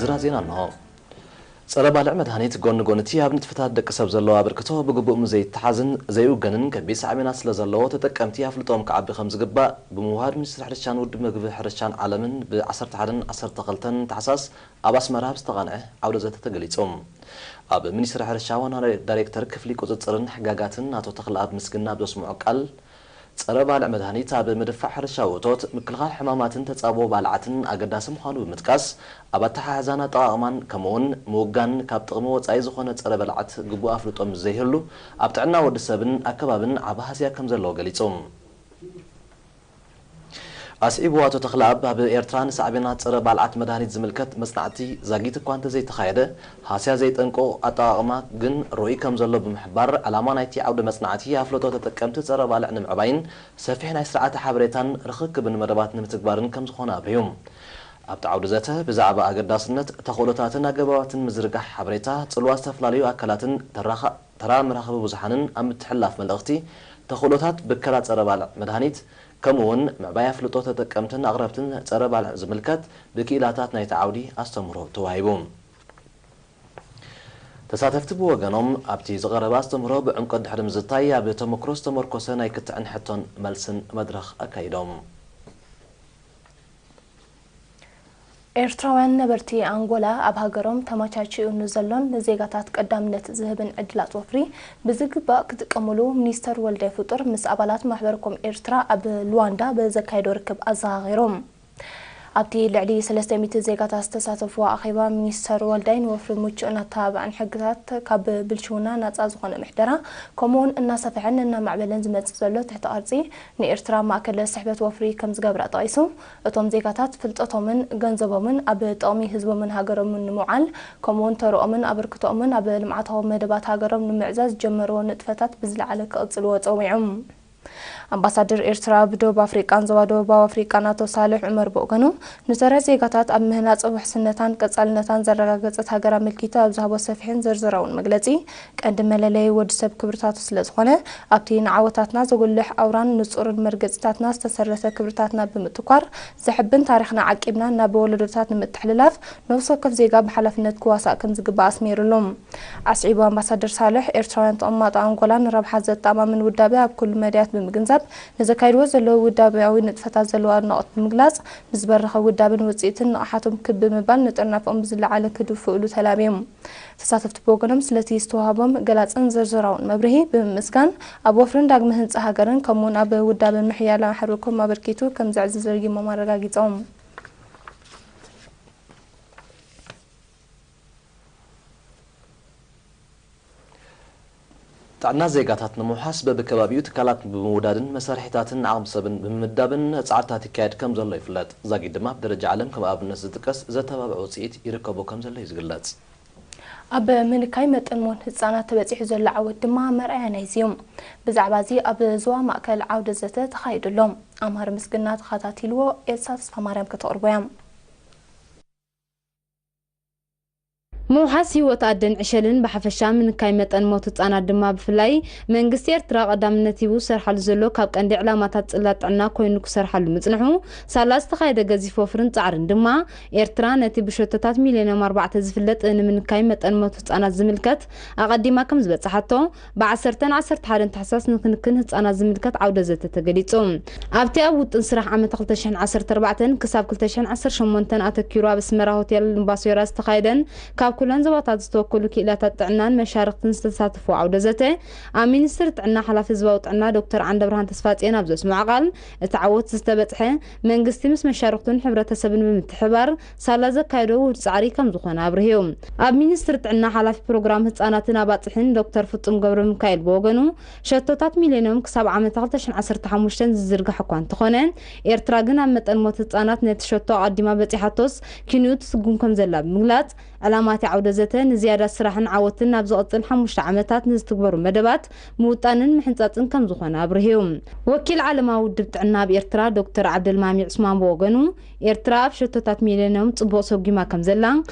ዝርዝር ዜና እንሆ። ጸረ ባልዕ መድሃኒት ጎኒ ጎኒ እቲ ኣብ ንጥፈታት ደቂ ሰብ ዘለዎ ኣበርክቶ ብግቡእ ምስ ዘይተሓዝን ዘይውገንን ከቢድ ሳዕቤናት ስለ ዘለዎ፣ ተጠቀምቲ ኣፍልጦኦም ክዓቢ ከም ዝግባእ ብምውሃድ፣ ሚኒስትሪ ሕርሻን ውድብ መግቢ ሕርሻን ዓለምን ብ ዓሰርተ ሓደን ዓሰርተ ክልተን ታሕሳስ ኣብ ኣስመራ ኣብ ዝተቓንዐ ዓውደ ዘተ ተገሊጹ። ኣብ ሚኒስትሪ ሕርሻ ዋና ዳይሬክተር ክፍሊ ቁጽጽርን ሕጋጋትን ኣቶ ተኽለኣብ ምስግና ኣብ ዘስምዖ ቃል፣ ጸረ ባልዕ መድሃኒት ኣብ ምድፋዕ ሕርሻዊ እቶት፣ ምክልኻል ሕማማትን ተጻብኦ ባልዓትን ኣገዳሲ ምዃኑ ብምጥቃስ፣ ኣብ ኣተሓሕዛን ኣጠቓቕማን ከምኡ'ውን ምውጋን ካብ ጥቕሚ ወጻኢ ዝኾነ ጸረ በላዕት ግቡእ ኣፍልጦ ምስ ዘይህሉ፣ ኣብ ጥዕና ወዲ ሰብን ኣከባብን ዓቢ ሃስያ ከም ዘለዎ ገሊጹ። ኣስዒቡ ኣቶ ተኽለኣብ፣ ኣብ ኤርትራ ንሳዕቤናት ጸረ ባልዓት መድሃኒት ዝምልከት መጽናዕቲ ዛጊት እኳ እንተዘይተኻየደ፣ ሃስያ ዘይጠንቅቑ ኣጠቓቕማ ግን ርኡይ ከም ዘሎ ብምሕባር፣ ዕላማ ናይቲ ዓውደ መጽናዕቲ ኣፍልጦ ተጠቀምቲ ጸረ ባልዕ ንምዕባይን ሰፊሕ ናይ ስርዓተ ሓበሬታን ርኽክብን መደባት ንምትግባርን ከም ዝኾነ ኣብርሁ። ኣብቲ ዓውደ ዘተ ብዛዕባ ኣገዳስነት ተኽእሎታትን ኣገባባትን ምዝርጋሕ ሓበሬታ፣ ጽልዋ ዝተፈላለዩ ኣካላትን ተራኻ-፣ ተራ መራኸቢ ብዙሓንን ኣብ ምትሕልላፍ መልእኽቲ፣ ተኽእሎታት ብከላ ጸረ ባልዕ መድሃኒት፣ ከምኡ'ውን ምዕባይ ኣፍልጦ ተጠቀምትን ኣቕረብትን ጸረ ባልዕ ዝምልከት ብክኢላታት ናይቲ ዓውዲ ኣስተምህሮ ተዋሂቡ። ተሳተፍቲ ብወገኖም፣ ኣብቲ ዝቐረበ ኣስተምህሮ ብዕምቆት ድሕሪ ምዝታይ፣ ኣብ ተመክሮ ዝተመርኮሰ ናይ ክትዕን ሕቶን መልስን መድረኽ ኣካይዶም። ኤርትራውያን ነበርቲ ኣንጎላ ኣብ ሃገሮም ተመቻችኡ ንዘሎን ንዜጋታት ቀዳምነት ዝህብን ዕድላት ወፍሪ ብዝግባእ ክጥቀሙሉ ሚኒስተር ወልዳይ ፍጡር ምስ ኣባላት ማሕበር ኮም ኤርትራ ኣብ ሉዋንዳ ብዘካየዶ ርክብ ኣዘኻኺሮም። ኣብቲ ልዕሊ ሰለስተ ሚእቲ ዜጋታት ዝተሳተፍዎ ኣኼባ፣ ሚኒስተር ወልዳይ ንወፍሪ ምቹእን ኣተባባዕን ሕግታት፣ ካብ ብልሽውና ናጻ ዝኾነ ምሕደራ፣ ከምኡውን እናሰፍሐን እናማዕበለን ዝመጽእ ዘሎ ትሕተ ቅርጺ፣ ንኤርትራ ማእከል ስሕበት ወፍሪ ከም ዝገብራ ጠቒሱ፣ እቶም ዜጋታት ፍልጠቶምን ገንዘቦምን ኣብ ጥቕሚ ህዝቦምን ሃገሮምን ንምውዓል፣ ከምኡውን ተርኦምን ኣበርክቶኦምን ኣብ ልምዓታዊ መደባት ሃገሮም ንምዕዛዝ ዝጀመርዎ ንጥፈታት ብዝለዓለ ክቕጽልዎ ጸዊዖም። ኣምባሳደር ኤርትራ ኣብ ደቡብ ኣፍሪቃን ዞባ ደቡባዊ ኣፍሪቃን ኣቶ ሳልሕ ዑመር ብወገኑ፣ ንተራ ዜጋታት ኣብ ምህናጽ ውሕስነታን ቀጻልነታን ዘረጋገጸት ሃገር ኣመልኪቱ ኣብ ዝሃቦ ሰፊሕን ዝርዝራውን መግለጺ፣ ቀንዲ መለለዪ ወዲ ሰብ ክብርታቱ ስለ ዝኾነ፣ ኣብቲ ንዓወታትና ዘጉልሕ ኣውራን ንጹርን መርገጺታትና ዝተሰረተ ክብርታትና ብምትኳር፣ ዘሕብን ታሪኽና ዓቂብና ናብ ወለዶታት ንምትሕልላፍ ነፍሲ ወከፍ ዜጋ ብሓላፍነት ክዋሳእ ከም ዝግባእ ኣስሚሩሉ። ኣስዒቡ ኣምባሳደር ሳልሕ፣ ኤርትራውያን ተቐማጦ ኣንጎላ ንረብሓ ዘተኣማምን ውዳበ ኣብ ኩሉ መዳያት ብምግንዛብ፣ ንዘካይድዎ ዘለዉ ውዳበያዊ ንጥፈታት ዘለዎ ኣድናቖት ብምግላጽ፣ ንዝበረኸ ውዳበን ውጽኢትን ንቕሓቶም ክብ ብምባል ንጥርናፈኦም ብዝለዓለ ክድፍእሉ ተላብዮም። ተሳተፍቲ ብወገኖም ስለቲ ዝተዋህቦም ገላጽን ዝርዝራውን መብርሂ ብምምስጋን፣ ኣብ ወፍርን ዳግመ ህንጻ ሃገርን ከምኡውን ኣብ ውዳበ ምሕያል ማሕበርኮም ኣበርኪቱ ከም ዘዕዝዝ ደጊሞም ኣረጋጊጾም። ጥዕና ዜጋታት ንምውሓስ በብከባቢኡ ትካላት ብምውዳድን መሳርሒታትን ዓቕሚ ሰብን ብምምዳብን ጻዕርታት ይካየድ ከም ዘሎ ይፍለጥ። ዛጊድ ድማ ኣብ ደረጃ ዓለም ከም ኣብነት ዝጥቀስ ዘተባብዕ ውጽኢት ይርከቦ ከም ዘሎ እዩ ዝግለጽ። ኣብ ምንካይ መጠን ሞት ህጻናት ተበጺሑ ዘሎ ዓወት ድማ መርኣያ ናይዚ እዩ። ብዛዕባ እዚ ኣብ ዞባ ማእከል ዓውደ ዘተ ተኻይዱ ኣሎ። ኣምሃር ምስግና ተኸታቲልዎ፣ ኤልሳ ተስፋማርያም ከተቕርቦ እያ። ምውሓስ ህይወት ኣደን ዕሸልን ብሓፈሻ ምንካይ መጠን ሞት ህጻናት ድማ ብፍላይ መንግስቲ ኤርትራ ቀዳምነት ሂቡ ዝሰርሓሉ ዘሎ ካብ ቀንዲ ዕላማታት ጽላት ጥዕና ኮይኑ ክሰርሓሉ ምጽንሑ ሳላ ዝተኻየደ ገዚፍ ወፍርን ጻዕርን ድማ ኤርትራ ነቲ ብሸቶታት ሚሌንየም ኣርባዕተ ዝፍለጥ ንምንካይ መጠን ሞት ህጻናት ዝምልከት ኣቐዲማ ከም ዝበጽሓቶ ብ ዓሰርተን ዓሰርተ ሓደን ታሕሳስ ንክንክን ህጻናት ዝምልከት ዓውደ ዘተ ተገሊጹ። ኣብቲ ኣብ ውጥን ስራሕ ዓመት ክልተ ሽሕን ዓሰርተ ኣርባዕተን ክሳብ ክልተ ሽሕን ዓሰርተ ሸሞንተን ኣተኪሩ ኣብ ኣስመራ ሆቴል ሉምባሶራ ዝተኻየደን ካብ ኩለን ዞባታት ዝተወከሉ ክኢላታት ጥዕናን መሻርክትን ዝተሳተፍዎ ዓውደ ዘተ፣ ኣብ ሚኒስትሪ ጥዕና ሓላፊ ህዝባዊ ጥዕና ዶክተር ዓንደብርሃን ተስፋጽዮን ኣብ ዘስምዖ ቃል፣ እቲ ዓወት ዝተበጽሐ መንግስቲ ምስ መሻርክቱን ሕብረተሰብን ብምትሕብባር ሳላ ዘካየዶ ውሁድ ጻዕሪ ከም ዝኾነ ኣብርሂ። ኣብ ሚኒስትሪ ጥዕና ሓላፊ ፕሮግራም ህጻናትን ኣባጽሕን ዶክተር ፍጹም ገብረ ሚካኤል ብወገኑ፣ ሸቶታት ሚሌንየም ክሳብ ዓመት ክልተ ሽሕን ዓሰርተ ሓሙሽተን ዝዝርጋሕ እኳ እንተኾነ፣ ኤርትራ ግን ኣብ መጠን ሞት ህጻናት ነቲ ሸቶ ኣቐዲማ በጺሓቶስ፣ ኪንኡ ትስጉም ከም ዘላ ብምግላጽ፣ ዕላማ እቲ ዓውደ ዘተ ንዝያዳ ስራሕን ዓወትን ኣብ ዝቕጽል ሓሙሽተ ዓመታት ንዝትግበሩ መደባት ምውጣንን ምሕንጻጽን ከም ዝኾነ ኣብርህዩ። ወኪል ዓለማዊ ውድብ ጥዕና ኣብ ኤርትራ ዶክተር ዓብደልማሚ ዑስማን ብወገኑ፣ ኤርትራ ኣብ ሸቶታት ሚሌንየም ጽቡቕ ሰጒማ ከም ዘላ፣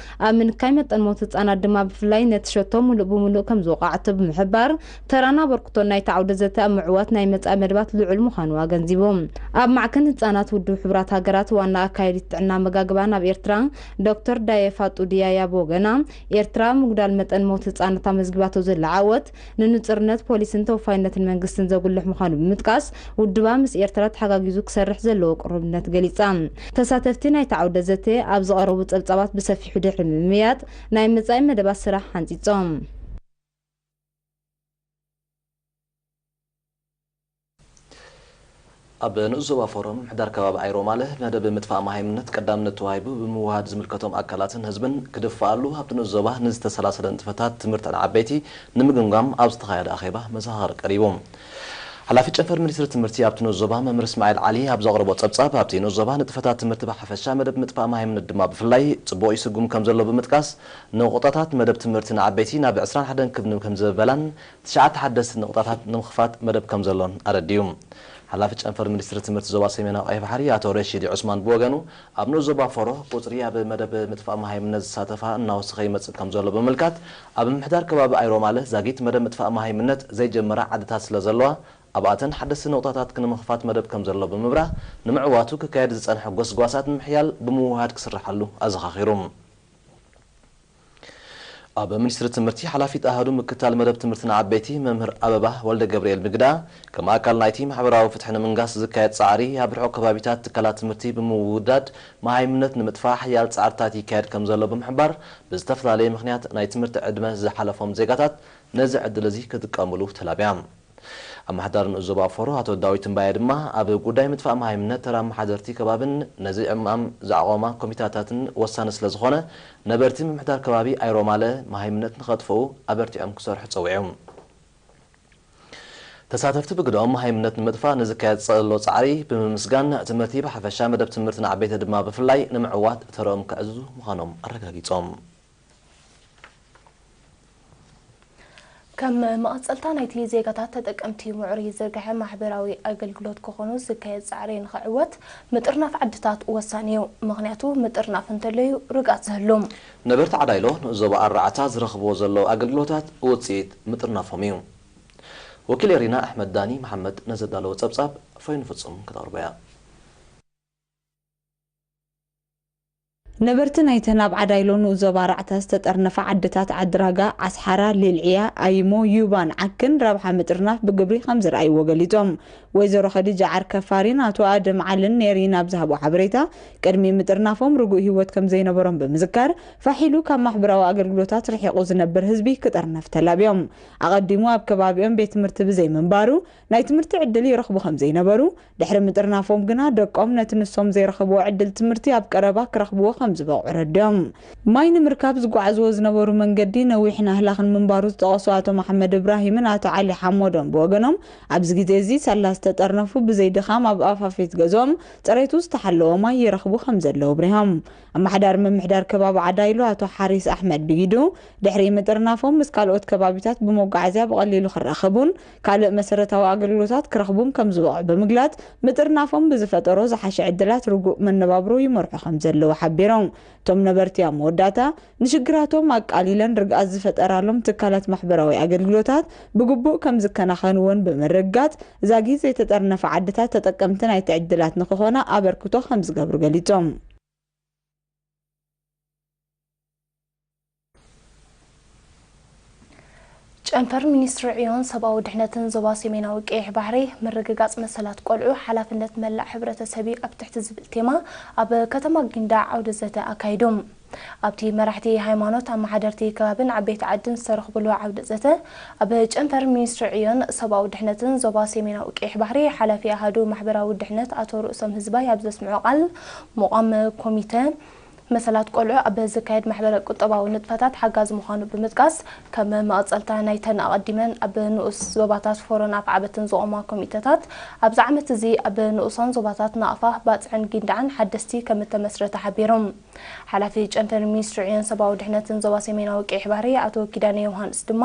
ኣብ ምንካይ መጠን ሞት ህጻናት ድማ ብፍላይ ነቲ ሸቶ ምሉእ ብምሉእ ከም ዝወቓዕቶ ብምሕባር፣ ተራን ኣበርክቶን ናይቲ ዓውደ ዘተ ኣብ ምዕዋት ናይ መጻኢ መደባት ልዑል ምዃኑ ኣገንዚቡ። ኣብ ማዕከን ህጻናት ውድብ ሕቡራት ሃገራት ዋና ኣካያዲት ጥዕና መጋግባን ኣብ ኤርትራ ዶክተር ዳየ ፋጡዲ ያያ ብወገና፣ ኤርትራ ምጉዳል መጠን ሞት ህጻናት ኣመዝጊባቶ ዘላ ዓወት፣ ንንጹርነት ፖሊስን ተወፋይነትን መንግስትን ዘጉልሕ ምዃኑ ብምጥቃስ፣ ውድባ ምስ ኤርትራ ተሓጋጊዙ ክሰርሕ ዘለዎ ቅሩብነት ገሊጻ። ተሳተፍቲ ናይቲ ዓውደ ዘተ ኣብ ዝቐረቡ ጸብጻባት ብሰፊሑ ድሕሪ ምምያጥ፣ ናይ መጻኢ መደባት ስራሕ ሓንጺጾም። ኣብ ንኡስ ዞባ ፎሮ ምምሕዳር ከባቢ ኣይሮማለ መደብ ምጥፋእ መሃይምነት ቀዳምነት ተዋሂቡ ብምውሃድ ዝምልከቶም ኣካላትን ህዝብን ክድፈኣሉ ኣብቲ ንኡስ ዞባ ንዝተሰላሰለ ንጥፈታት ትምህርቲ ንዓበይቲ ንምግምጋም ኣብ ዝተኻየደ ኣኼባ መዘኻኸሪ ቀሪቡ። ሓላፊ ጨንፈር ሚኒስትሪ ትምህርቲ ኣብቲ ንኡስ ዞባ መምህር እስማዒል ዓሊ ኣብ ዘቕረቦ ጸብጻብ፣ ኣብቲ ንኡስ ዞባ ንጥፈታት ትምህርቲ ብሓፈሻ መደብ ምጥፋእ መሃይምነት ድማ ብፍላይ ጽቡቕ ይስጉም ከም ዘሎ ብምጥቃስ፣ ንቑጣታት መደብ ትምህርቲ ንዓበይቲ ናብ ዕስራን ሓደን ክብ ከም ዘበላን ትሽዓተ ሓደስቲ ንቑጣታት ንምኽፋት መደብ ከም ዘሎን ኣረዲኡ። ሓላፊ ጨንፈር ሚኒስትሪ ትምህርቲ ዞባ ሰሜናዊ ቀይሕ ባሕሪ ኣቶ ረሺድ ዑስማን ብወገኑ፣ ኣብ ንኡስ ዞባ ፎሮ ቁጽሪ ኣብ መደብ ምጥፋእ መሃይምነት ዝሳተፋ እናወሰኸ ይመጽእ ከም ዘሎ ብምምልካት፣ ኣብ ምምሕዳር ከባቢ ኣይሮማለ ዛጊት መደብ ምጥፋእ መሃይምነት ዘይጀመራ ዓድታት ስለ ዘለዋ፣ ኣብኣተን ሓደስቲ ንቑጣታት ክንምኽፋት መደብ ከም ዘሎ ብምብራህ፣ ንምዕዋቱ ክካየድ ዝጸንሐ ጎስጓሳት ንምሕያል ብምውህሃድ ክስርሓሉ ኣዘኻኺሩ። ኣብ ሚኒስትሪ ትምህርቲ ሓላፊት ኣሃዱ ምክታል መደብ ትምህርቲ ንዓበይቲ መምህር ኣበባ ወልደ ገብርኤል ምግዳ፣ ከም ኣካል ናይቲ ማሕበራዊ ፍትሒ ንምንጋስ ዝካየድ ጻዕሪ፣ ኣብ ርሑቕ ከባቢታት ትካላት ትምህርቲ ብምውዳድ መሃይምነት ንምጥፋእ ሓያል ጻዕርታት ይካየድ ከም ዘሎ ብምሕባር፣ ብዝተፈላለየ ምኽንያት ናይ ትምህርቲ ዕድመ ዝሓለፎም ዜጋታት ነዚ ዕድል እዚ ክጥቀምሉ ተላብያ። ኣመሓዳሪ ንኡስ ዞባ ፎሮ ኣቶ ዳዊት እምባየ ድማ፣ ኣብ ጉዳይ ምጥፋእ መሃይምነት ተራ ኣመሓደርቲ ከባብን ነዚ ዕማም ዝኣቖማ ኮሚታታትን ወሳኒ ስለ ዝኾነ፣ ነበርቲ ምምሕዳር ከባቢ ኣይሮማለ መሃይምነት ንኸጥፍኡ ኣበርቲዖም ክሰርሑ ጸዊዑ። ተሳተፍቲ ብግደኦም፣ መሃይምነት ንምጥፋእ ንዝካየድ ዘሎ ጻዕሪ ብምምስጋን፣ ትምህርቲ ብሓፈሻ መደብ ትምህርቲ ንዓበይቲ ድማ ብፍላይ ንምዕዋት ተረኦም ከዕዝዙ ምዃኖም ኣረጋጊጾም። ከም መቐጸልታ ናይቲ ዜጋታት ተጠቀምቲ ምዕሩይ ዝርግሐ ማሕበራዊ ኣገልግሎት ክኾኑ ዝካየድ ጻዕሪ ንኽዕወት፣ ምጥርናፍ ዓድታት ወሳኒ እዩ። ምኽንያቱ፣ ምጥርናፍ እንተለዩ ርግኣት ዝህሉ። ነበርቲ ዓዳይሎ ንዞባ ኣራዕታ ዝረኽብዎ ዘለዉ ኣገልግሎታት ውጽኢት ምጥርናፎም እዩ። ወኪል ኤሪና ኣሕመድ ዳኒ መሓመድ ነዘዳለወ ጸብጻብ ፎይኑ ፍጹም ከተቕርቦ እያ። ነበርቲ ናይተን ኣብ ዓዳይሎ ንኡስ ዞባ ኣራዕታ ዝተጠርነፋ ዓድታት ዓድራጋ፣ ዓስሓራ፣ ሊልዕያ፣ ኣይሞ፣ ዩባን ዓክን ረብሓ ምጥርናፍ ብግብሪ ከም ዝረኣይዎ ገሊጾም። ወይዘሮ ኸዲጃ ዓርከፋሪን ኣቶ ኣደም ዓልን ኔሪን ኣብ ዝሃቦ ሓበሬታ፣ ቅድሚ ምጥርናፎም ርጉእ ህይወት ከም ዘይነበሮም ብምዝካር፣ ፋሕ ኢሉ ካብ ማሕበራዊ ኣገልግሎታት ርሒቑ ዝነብር ህዝቢ ክጥርነፍ ተላብዮም። ኣቐዲሙ ኣብ ከባቢኦም ቤት ትምህርቲ ብዘይምንባሩ፣ ናይ ትምህርቲ ዕድል ይረኽቡ ከም ዘይነበሩ፣ ድሕሪ ምጥርናፎም ግና ደቆም ነቲ ንሶም ዘይረኸብዎ ዕድል ትምህርቲ ኣብ ቀረባ ክረኽብዎ ከም ዝበቕዑ ረድዮም። ማይ ንምርካብ ዝጓዓዝዎ ዝነበሩ መንገዲ ነዊሕን ኣህላኽን ምንባሩ ዝጠቐሱ ኣቶ መሓመድ እብራሂምን ኣቶ ዓሊ ሓሞዶን ብወገኖም፣ ኣብዚ ግዜ እዚ ሳላ ዝተጠርነፉ ብዘይ ድኻም ኣብ ኣፋፌት ገዝኦም ጽሬቱ ዝተሓለወ ማይ ይረኽቡ ከም ዘለዉ ኣብሪሆም። ኣመሓዳሪ ምምሕዳር ከባቢ ዓዳይሎ ኣቶ ሓሪስ ኣሕመድ ብኢዱ፣ ድሕሪ ምጥርናፎም ምስ ካልኦት ከባቢታት ብመጓዓዝያ ብቐሊሉ ክራኸቡን ካልእ መሰረታዊ ኣገልግሎታት ክረኽቡን ከም ዝበቕዑ ብምግላጽ፣ ምጥርናፎም ብዝፈጠሮ ዝሓሸ ዕድላት ርጉእ መነባብሮ ይመርሑ ከም ዘለዉ ሓቢሮም። እቶም ነበርቲ ኣብ መወዳእታ፣ ንሽግራቶም ኣቃሊለን ርግኣት ዝፈጠራሎም ትካላት ማሕበራዊ ኣገልግሎታት ብግቡእ ከም ዝከናኸንወን ብምርግጋጽ፣ ዛጊት ዘይተጠርነፋ ዓድታት ተጠቀምቲ ናይቲ ዕድላት ንክኾና ኣበርክቶ ከም ዝገብሩ ገሊጾም። ጨንፈር ሚኒስትሪ ዕዮን ሰብኣዊ ድሕነትን ዞባ ሰሜናዊ ቀይሕ ባሕሪ፣ ምርግጋጽ መሰላት ቆልዑ ሓላፍነት መላእ ሕብረተሰብ እዩ ኣብ ትሕቲ ዝብል ቴማ ኣብ ከተማ ጊንዳዕ ዓውደ ዘተ ኣካይዱ። ኣብቲ መራሕቲ ሃይማኖት፣ ኣመሓደርቲ ከባብን ዓበይቲ ዓድን ዝተረኽብሉ ዓውደ ዘተ፣ ኣብ ጨንፈር ሚኒስትሪ ዕዮን ሰብኣዊ ድሕነትን ዞባ ሰሜናዊ ቀይሕ ባሕሪ ሓላፊ ኣሃዱ ማሕበራዊ ድሕነት ኣቶ ርእሶም ህዝባይ ኣብ ዘስምዖ ቃል፣ ምቋም ኮሚተ መሰላት ቆልዑ ኣብ ዝካየድ ማሕበረ ቁጠባዊ ንጥፈታት ሓጋዚ ምዃኑ ብምጥቃስ፣ ከም መቐጸልታ ናይተን ኣቐዲመን ኣብ ንኡስ ዞባታት ፎሮን ኣፍዓበትን ዝቖማ ኮሚተታት፣ ኣብዚ ዓመት እዚ ኣብ ንኡሳን ዞባታት ናቕፋ፣ ባጽዕን ጊንዳዕን ሓደስቲ ከም እተመስረተ ሓቢሮም። ሓላፊ ጨንፈር ሚኒስትሪ ዕዮን ሰብኣዊ ድሕነትን ዞባ ሰሜናዊ ቀይሕ ባሕሪ ኣቶ ኪዳነ ዮውሃንስ ድማ፣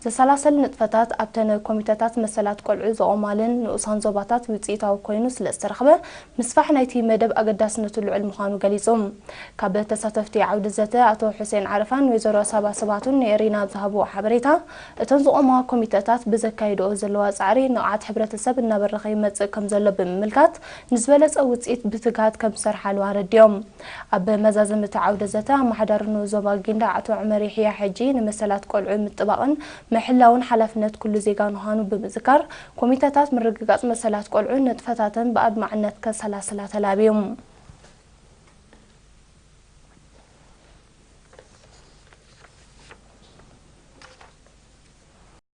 ዘሰላሰል ንጥፈታት ኣብተን ኮሚተታት መሰላት ቆልዑ ዘቖማለን ንኡሳን ዞባታት ውጽኢታዊ ኮይኑ ስለ ዝተረኽበ፣ ምስፋሕ ናይቲ መደብ ኣገዳስነቱ ልዑል ምዃኑ ገሊጹ። ካብ ተሳተፍቲ ዓውዲ ዘተ ኣቶ ሑሴን ዓረፋን ወይዘሮ ሳባ ስብሃቱን ንኤሪና ኣብ ዝሃብዎ ሓበሬታ፣ እተን ዝቖማ ኮሚተታት ብዘካይድኦ ዘለዋ ጻዕሪ ንቕዓት ሕብረተሰብ እናበረኸ ይመጽእ ከም ዘሎ ብምምልካት፣ ንዝበለጸ ውጽኢት ብትግሃት ከም ዝሰርሓሉ ኣረዲኦም። ኣብ መዛዘሚ እቲ ዓውደ ዘተ፣ ኣመሓዳሪ ንኡስ ዞባ ጊንዳዕ ኣቶ ዑመር የሕያ ሕጂ ንመሰላት ቆልዑ ምጥባቕን ምሕላውን ሓላፍነት ኩሉ ዜጋ ምዃኑ ብምዝካር፣ ኮሚተታት ምርግጋጽ መሰላት ቆልዑ ንጥፈታተን ብኣድማዕነት ከሰላስላ ተላብዩ።